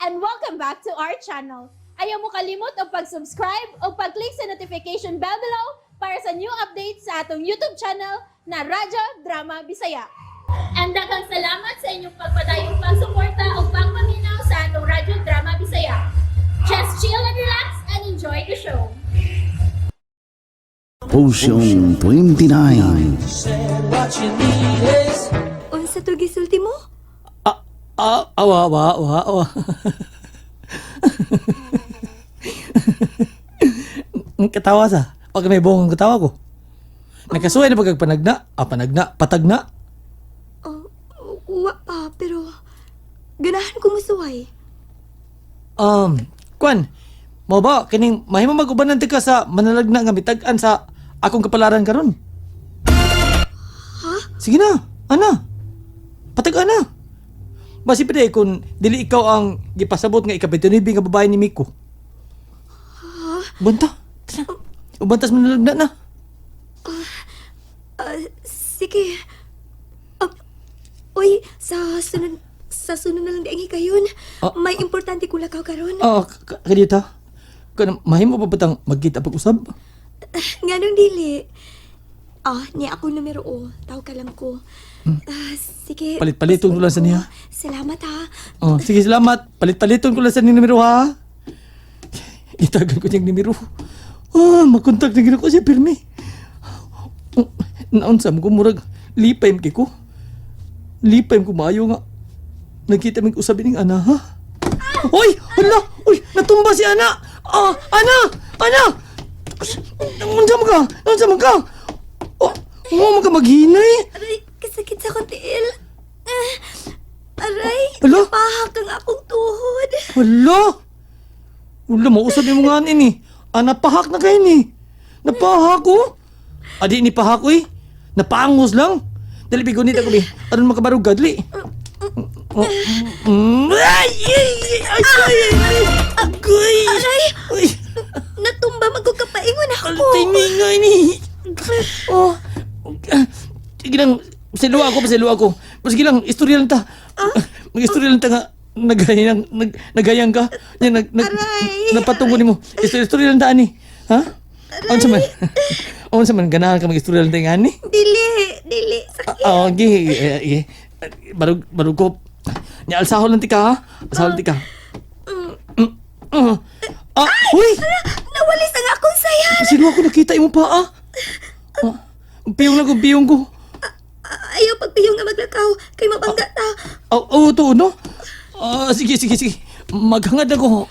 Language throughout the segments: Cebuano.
And welcome back to our channel. Ayaw mo kalimot og pag-subscribe o pag-click sa notification bell below para sa new updates sa atong YouTube channel na Radyo Drama Bisaya. And daghang salamat sa inyong pagpadayong pagsuporta o pagpaminaw sa atong Radyo Drama Bisaya. Just chill and relax and enjoy the show. Potion 29. Unsa to gisulti mo? Ah, ah, awa, awa, awa, awa. Ang katawa sa. Pag may buong ang katawa ko. Nakasuway na pagkag panagna, ah, panagna, patagna. Oh, wa pa, pero ganahan ko musuway. Kwan, mo ba, kining mahimo mag-ubanan ka sa manalagna nga mitag-an sa akong kapalaran karon. Ha? Sige na, ana. Patag-an na. Basi pa di kung dili ikaw ang gipasabot nga ika-29 nga babae ni Miko. Banta. Tara. Ubantas manalagna na. Ah, sige. Ah, uy, sa sunod na lang di ang hikayon. Ah. May importante kong lakaw karon. Ah, kadiyot ha. Kanang mahimo pa batang magkita pag-usab? Nganong dili? Ah, niya ako numero o. Tawag ka lang ko. Ah, sige. Palit-paliton ko lang sa niya. Salamat ha. Oh, sige, salamat. Palit-paliton ko lang sa ning numero ha. Itagan ko niyang numero. Ah, makontak na gina ko siya pirmi. Oh, naunsa mo ko murag lipay mo ko. Lipay mo ko maayo nga. Nagkita mig usab ning ana ha. Hoy, hala! Uy, natumba si ana. Ah, ana! Ana! Unsa mo ka? Unsa mo ka? Oh, mo ka maghinay. Aray, kasakit sa akong tiil. Ah, aray, Hala? napahak ang akong tuhod. Hala! Wala, mausap yung mga anin eh. Ah, napahak na kayo ni. Napahak ko. Adi ni pahak ko eh. Napangos lang. Dali, bigunit ako bi. Aron makabarog ka, dali. Oh, Ay! Ay! Ay! Ay! Ay! Agoy! Aray! Ay! Natumba magkukapaingon ako. Tingingay ni. Oh. Sige lang, pasiluwa ako, pasiluwa ako. Sige lang, istorya lang ta. Mag-istorya lang ta nga. Nagayang, nagayang ka. Yan, Aray! napatungo nimo. Istorya, istorya lang ta, ani. Ha? Unsa man? Unsa man, ganahan ka mag-istorya lang ta nga, ani? Dili, dili. Sakit. Ah, okay. Eh, eh. Barug, barug ko. Nya, alsahol lang tika, ha? Alsahol lang tika. Mm. Mm. Ah, huy! Nawalis ang akong sayar. Sino ako nakita imo pa ah? Ah, piyong lang ko, piyong ko. Ayaw pagpiyong nga maglakaw. Kay mabangga ta. Oh, oh, to, no? Ah, sige, sige, sige. Maghangad ako.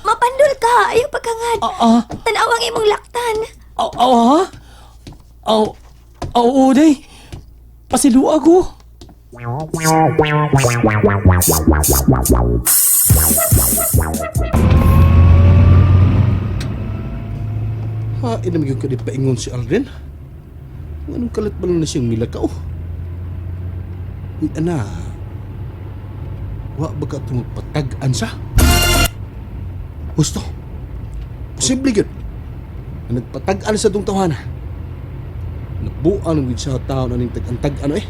Mapandol ka. Ayaw paghangad. Ah, ah, Tanaw ang imong laktan. aw, aw, ha? Aw, aw, oh, day. Pasilo ako. Ha, inam yung kadit paingon si Alden. Anong kalat ba lang na siyang milakaw? Uy, ana. Wa ba ka itong patag-an sa? Gusto. Posible yun. Na nagpatag-an sa itong tawana. Nabuan ang sa tao na ning tag-antag-ano eh.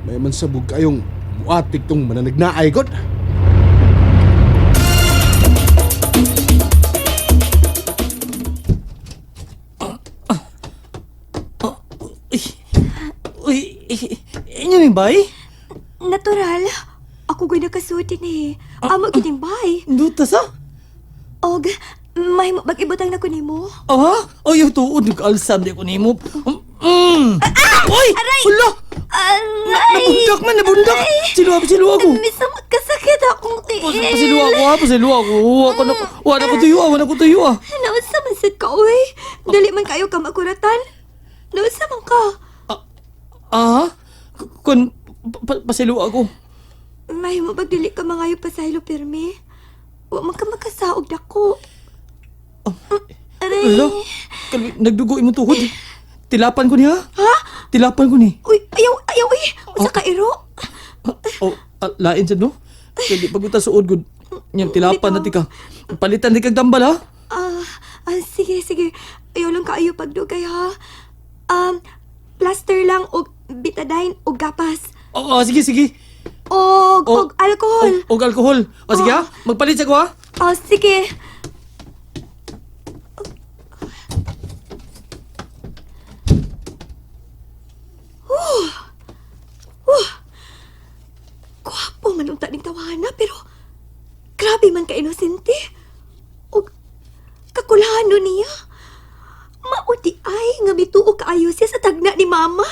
May man sabog kayong muatik tong mananagnaay god. Uy, uy, inyo ni bay? Natural. Ako gud nakasuti ni. Amo gining bay. Duta sa? Og may mag-ibutang na ko nimo. Ah, ay, tuod, nag-alsam di ko nimo. Mm. Uy, Aray! hala! Aray! Nabundak man, nabundak! Siluwa, siluwa ako. Misamot kasakit akong tiil. Pasiluwa ako ha, pasiluwa ako. Ako na, wala ko tuyo ah, wala ko tuyo ah. Naunsa man sad ka, uy. Dali man kayo ka makuratan. Naunsa man ka. Ah? Kun, pasiluwa ako. May mo dili ka mangayo pasaylo pirmi. Wa man ka makasaog dako. Aray. Ala, nagdugo imong tuhod. Tilapan ko niya. Ha? Tilapan ko ni. Uy, ayaw, ayaw, uy. Usa ka iro. Oh, ah, lain sad no? Kaya di pagkuta suod gud. Nyam tilapan na tika. Palitan di kag tambal ha. Ah, ah, sige, sige. Ayaw lang kaayo pagdugay ha. Plaster lang og betadine og gapas. Oo, sige sige. Og alcohol. Og alcohol. O sige ha, magpalit sa ko ha. Oh, sige. Gwapo man unta ning tawana, pero grabe man ka-inosente. Og kakulano niya. Mauti ay nga mituo kaayo siya sa tagna ni Mama.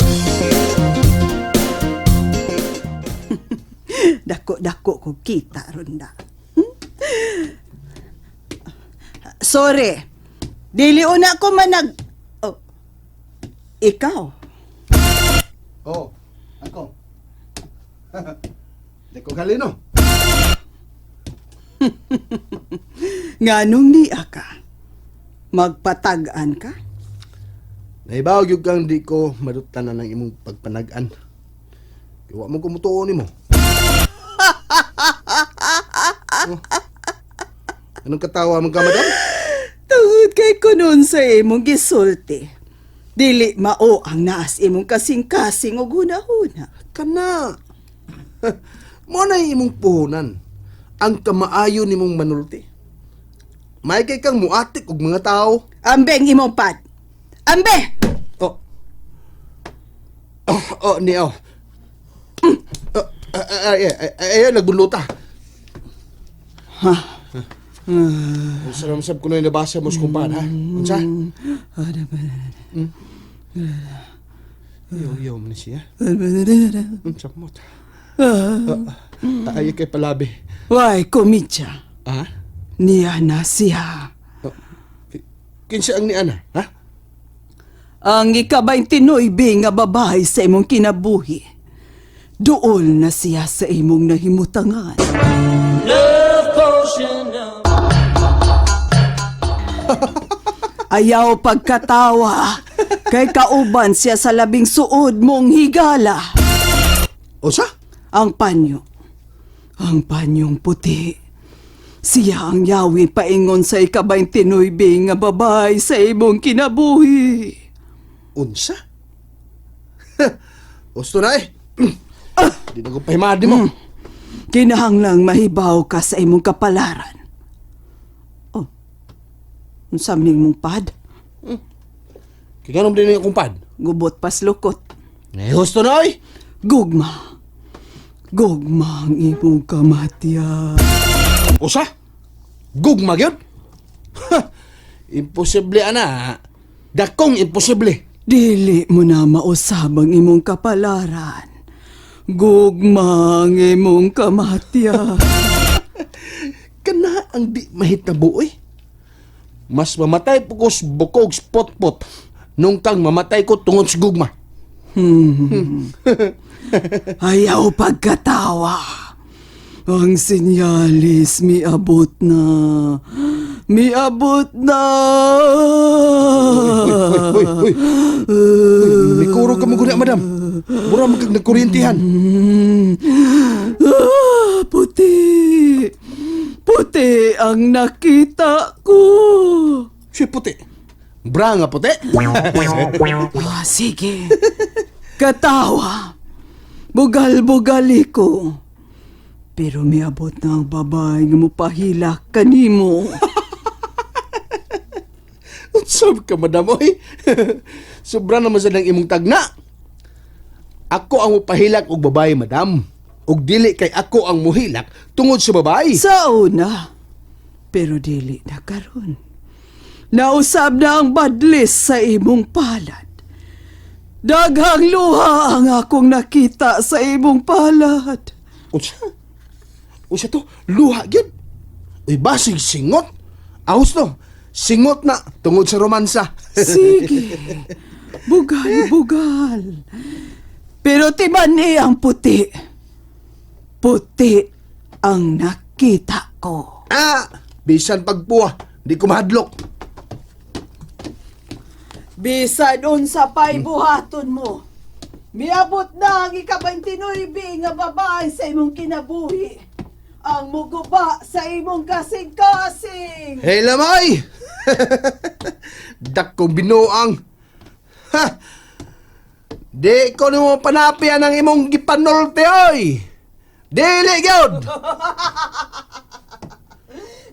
Dako-dako ko kita ronda. Sorry. Dili una ko manag. Oh. Ikaw. Oh, ako. Di ko galino. Nganong niya ka? Magpatag-an ka? Naibaw gyud kang di ko madutanan ang imong pagpanag-an. Kay wa mo kumutuo nimo. Oh. Anong katawa mo ka, madam? Tungod kay kunon sa imong gisulti. Dili mao ang naas imong kasing-kasing og hunahuna. Kana. Mo na imong puhunan. Ang kamaayo nimong manulti. May kay kang muatik og mga tao. Ambe ang imong pad. Ambe! Oh. Oh, oh, ni oh. Oh, ay, ay, ay, ay, nagbuluta. Ha? Unsa naman sab kuno nabasa mo sa kumpan, ha? Unsa? Yo, yo man siya. Unsa mo ta? Ay kay palabi. Way, kumitsa. Ha? Niya na siya. Oh, kinsa ang ni ana, ha? Ang ika-29 nga babae sa imong kinabuhi. Duol na siya sa imong nahimutangan. Ayaw pagkatawa, kay kauban siya sa labing suod mong higala. Unsa? Ang panyo, ang panyong puti. Siya ang yawi paingon sa ika-29 nga babae sa imong kinabuhi. Unsa? Gusto na eh. Di na ko pahimadi mo. Kinahanglang mahibaw ka sa imong kapalaran. Oh, unsa man mong pad? Kaya ganun din yung kumpad. Gubot paslukot. Eh, gusto na eh. Gugma. Gugma ang imong kamatya. Usa? Gugma gyud? Ha! Imposible ana. Dakong imposible. Dili mo na mausab ang imong kapalaran. Gugma ang imong kamatya. Kana ang di mahitabo eh. Mas mamatay po ko sa bukog spot-pot nung kang mamatay ko tungod sa gugma. Ayaw pagkatawa. Ang sinyalis miabot na. Miabot na. Uy, uy, uy. Uy, may kuro ka mo guna, madam. Mura mo kag nagkuryentihan. Ah, puti. Puti ang nakita ko. Siya puti. Bra nga puti. Ah, sige. Katawa. Bugal-bugali ko. Pero miabot na ang babae nga mupahilak kanimo. Unsa ka, madam, oy? Sobra naman sa nang imong tagna. Ako ang mupahilak og babae, madam. Og dili kay ako ang muhilak tungod sa babae. Sa una, pero dili na karon. Nausab na ang badlis sa imong palad. Daghang luha ang akong nakita sa imong palad. Unsa? Unsa to? Luha gyud. Uy, basig singot. Ahos to. Singot na tungod sa romansa. Sige, bugal, bugal. Pero timan ang puti. Puti ang nakita ko. Ah, bisan pagpuwa, di ko mahadlok. Bisan unsa pa'y buhaton mo. Miabot na ang ika-29 nga babae sa imong kinabuhi. Ang muguba sa imong kasing-kasing. Hey, lamay! Dakong binuang. Ha! Di ko nimo panapian ang imong gipanolte, oy! Dili gyud.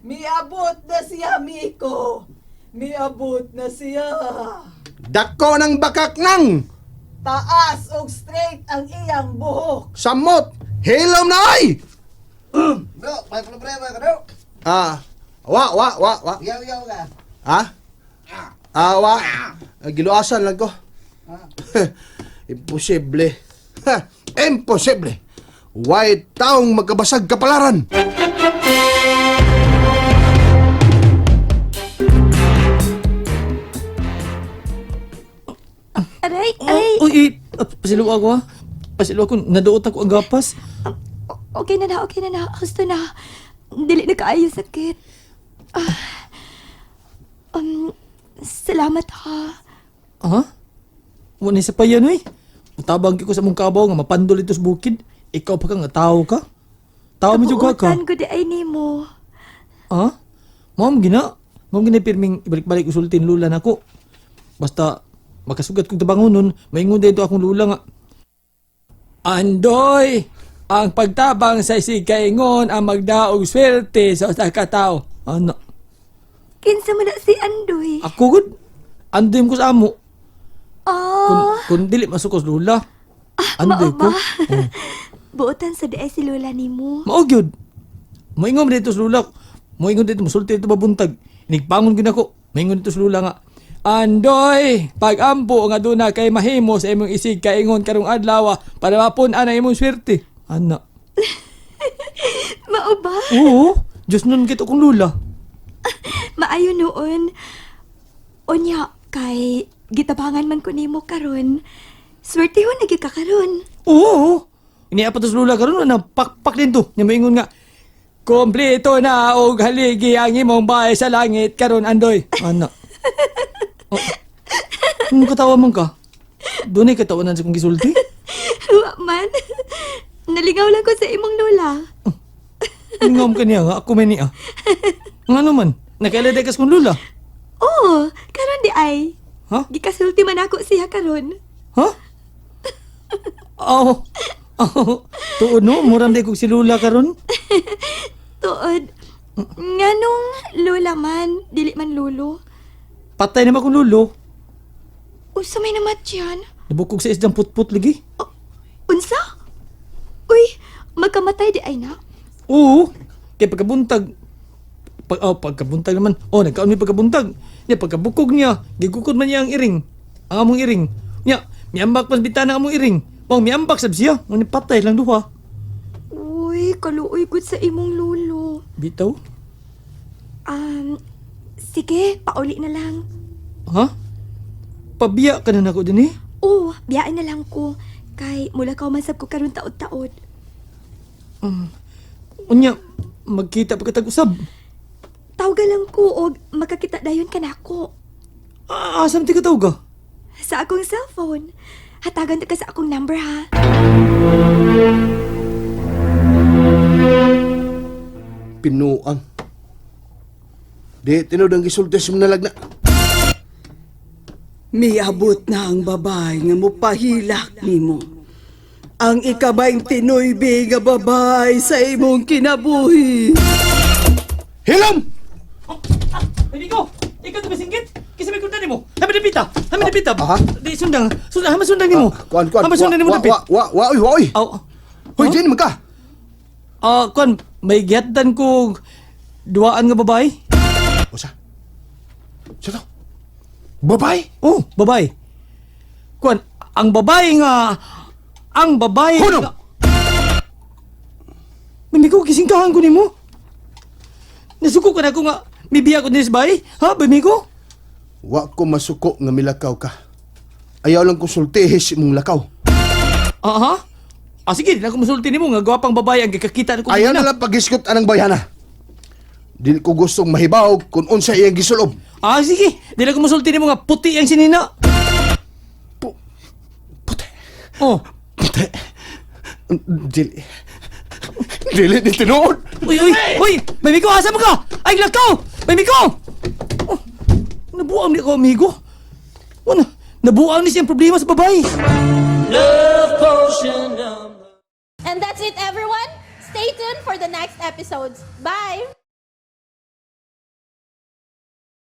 Miabot na siya, Miko. Miabot na siya. Dako ng bakak nang Taas og straight ang iyang buhok. Samot. Hilom na ay. Bro, may problema ka bro. Ah. Wa wa wa wa. Yaw yaw ka. Ha? Ah, wa. Ah, giluasan lang ko. Imposible. Ha, imposible. Why taong magkabasag kapalaran? Aray, aray. Oh, uy, eh, pasilo ako ha. Pasilo ako, naduot ako ang gapas. Okay na na, okay na na. Gusto na. Dili na kaayo sakit. Ah. Salamat ha. Ha? Wala sa payan, uy. Tabang ko sa mong kabaw nga mapandol ito sa bukid. Ikaw pa ka nga tao ka. Tao mo juga ka. Kabuutan ko di ay nimo. Ha? Ma'am, gina. Ma'am, gina pirming ibalik-balik usultin lula nako. Basta makasugat kong tabangonon, maingon dito akong lula nga. Andoy! Ang pagtabang sa isig kaingon ang magdaog swerte sa usa ka tawo. Ano? Kinsa man na si Andoy? Ako gud. Andoy mo ko sa amo. Kun, Oh, kun dili masukos lula. Andoy mao ko. ba? Oh. Buotan sa di ay si Lola nimo. Mao gyud. Moingon man dito sa lula. Moingon dito musulti dito babuntag. Nigbangon gyud ako. Moingon dito sa lula nga. Andoy, pagampo nga duna kay mahimo sa imong isig kaingon karong adlaw para mapun-an ang imong swerte. Ana. Mao ba? Oo, Diyos nun kito kong lula. Maayo noon. Unya, kay gitabangan man ko nimo karon. Swertehon na gyud ka karon. Oo. Iniapat sa lula karon na pakpak din to. Nya moingon nga kompleto na og haligi ang imong bahay sa langit karon Andoy. Ana. Oh. Ano katawa man ka? Dunay katawanan sa kong gisulti. Wa man. Nalingaw lang ko sa imong lola. Ingom ka niya nga, ako may niya. Nga naman, nakaila kas kong lula. Oo, karon di ay. Ha? Gikasulti man ako siya karon. Ha? Oh. Oh. Tuon no, muram di kog si lula karon. Tuod. Nganong lola man, dili man lolo. Patay naman kong lulo. Usa may namatyan. Nabukog sa isdang putput lagi. Unsa? Uy, magkamatay di ay na. Oo. Kay pagkabuntag, pag, oh, pagkabuntag naman. Oh, nagkaon mi pagkabuntag. Niya, pagkabukog niya, gigukod man niya ang iring. Ang among iring. Niya, miambak pas bitana ang among iring. Oh, miambak sab siya. Ngunit patay lang duha. Uy, kaluoy gud sa imong lolo. Bitaw? Sige, pauli na lang. Ha? Pabiya ka na nako din eh. Oo, biyain na lang ko. Kay mula ka man sab ko karon taod-taod. Unya, magkita pa kitag usab. Tawga lang ko og makakita dayon ka nako. Ah, asam ti ka tawga? Sa akong cellphone. Hatagan ta ka sa akong number ha. Pinuang. Di tinud ang gisulti sa mga nalagna. Miabot na ang babae nga mupahilak nimo. Ang ikabaing tinuibi nga babae sa imong kinabuhi. Hilom! Amigo, ikaw to bisinggit. Kasi may kunta nimo. Hama dipita. Hama dipita. Aha. Di sundang. Sundang hama sundang nimo. Kuan kuan. Hama sundang nimo Wa dapit. wa wa wa oy wa oy. Aw. Hoy, diin man ka. Ah, kuan, may gihatdan ko duaan nga babae. Usa. Sa to? Babae. Oh, babae. Kuan, ang babae nga ang babae Hunong! nga- Mimigo, gisingkahan ko nimo. Nasuko ka na ko nga mibiya ko nis bay. Ha, bimigo? Wa ko masuko nga milakaw ka. Ayaw lang konsultihi sa imong lakaw. Aha. Ah, sige, di na ko musulti nimo nga gwapang babae ang gikakita ko Ayaw kanina. na lang paghisgot anang bayhana. Dili ko gustong mahibaw kung unsa iyang gisulob. Ah, sige. Di na ko musulti nimo nga puti ang sinina. Puti. Oh. Puti. Dili. Dili ni tinuod. Uy, uy, uy! May miko, asa mo ka? Ay, lakaw! May miko! Oh, nabuang ni ako, amigo. Ano? Nabuang ni siyang problema sa babae. And that's it, everyone. Stay tuned for the next episodes. Bye!